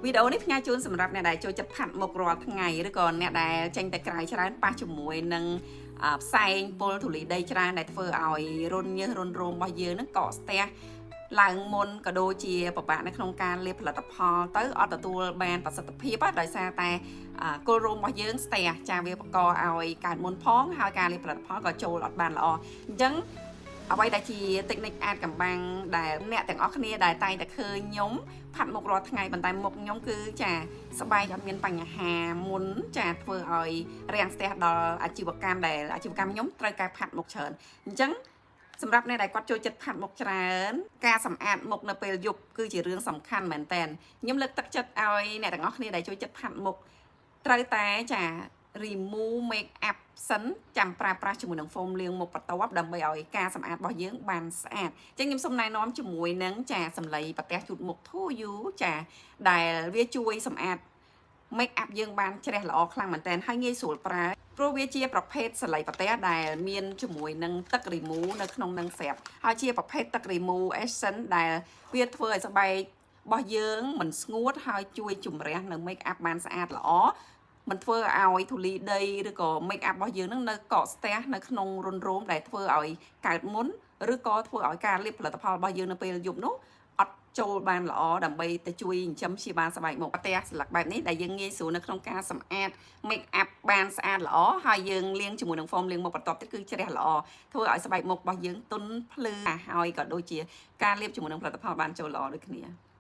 វីដេអូនេះផ្ញើជូនសម្រាប់អ្នកដែលចូលចិត្តផាត់មុខរាល់ថ្ងៃឬក៏អ្នកដែលចេញទៅក្រៅច្រើនប៉ះជាមួយនឹងផ្សែងពុលធូលីដីច្រើនដែលធ្វើឲ្យរុនញើសរុនរោមរបស់យើងនឹងកកស្ទះឡើងមុនក៏ដូចជាពិបាកនៅក្នុងការលាបផលិតផលទៅអត់ទទួលបានប្រសិទ្ធភាពដោយសារតែគល់រោមរបស់យើងស្ទះចាវាបង្កឲ្យកើតមុនផងហើយការលាបផលិតផលក៏ចូលអត់បានល្អអញ្ចឹងអ្វីដែលជា technique អាចកំបាំងដែលអ្នកទាំងអស់គ្នាដែលតែងតែឃើញខ្ញុំផាត់មុខរាល់ថ្ងៃប៉ុន្តែមុខខ្ញុំគឺចាស្បែកអត់មានបញ្ហាមុនចាធ្វើឲ្យរាំងស្ទះដល់អាជីវកម្មដែលអាជីវកម្មខ្ញុំត្រូវការផាត់មុខច្រើនអញ្ចឹងសម្រាប់អ្នកដែលគាត់ចូលចិត្តផាត់មុខច្រើនការសម្អាតមុខនៅពេលយប់គឺជារឿងសំខាន់មែនតើខ្ញុំលើកទឹកចិត្តឲ្យអ្នកទាំងអស់គ្នាដែលចូលចិត្តផាត់មុខត្រូវតែចា remove make up សិនចាំប្រើប្រាស់ជាមួយនឹង foam លាងមុខបន្ទាប់ដើម្បីឲ្យការសម្អាតរបស់យើងបានស្អាតអញ្ចឹងខ្ញុំសូមណែនាំជាមួយនឹងចាសម្លីប្រទះជូតមុខ To You ចាដែលវាជួយសម្អាត make up យើងបានជ្រះល្អខ្លាំងមែនតើហើយងាយស្រួលប្រើព្រោះវាជាប្រភេទសលៃប្រទះដែលមានជាមួយនឹងទឹក remove នៅក្នុងនឹងស្រាប់ហើយជាប្រភេទទឹក remove essence ដែលវាធ្វើឲ្យស្បែករបស់យើងមិនស្ងួតហើយជួយជំរះនៅ make up បានស្អាតល្អមិនធ្វើឲ្យធូលីដីឬក៏ make up របស់យើងនឹងនៅកកស្ទះនៅក្នុងរុនរោមដែលធ្វើឲ្យកើតមុនឬក៏ធ្វើឲ្យការលាបផលិតផលរបស់យើងនៅពេលយប់នោះអត់ចូលបានល្អដើម្បីទៅជួយចិញ្ចឹមព្យាបាលស្បែកមុខផ្ទះស្លឹកបែបនេះដែលយើងងាយស្រួលនៅក្នុងការសម្អាត make up បានស្អាតល្អហើយយើងលាងជាមួយនឹង foam លាងមុខបន្ទាប់ទៀតគឺជ្រះល្អធ្វើឲ្យស្បែកមុខរបស់យើងទន់ភ្លឺហើយក៏ដូចជាការលាបជាមួយនឹងផលិតផលបានចូលល្អដូចគ្នា។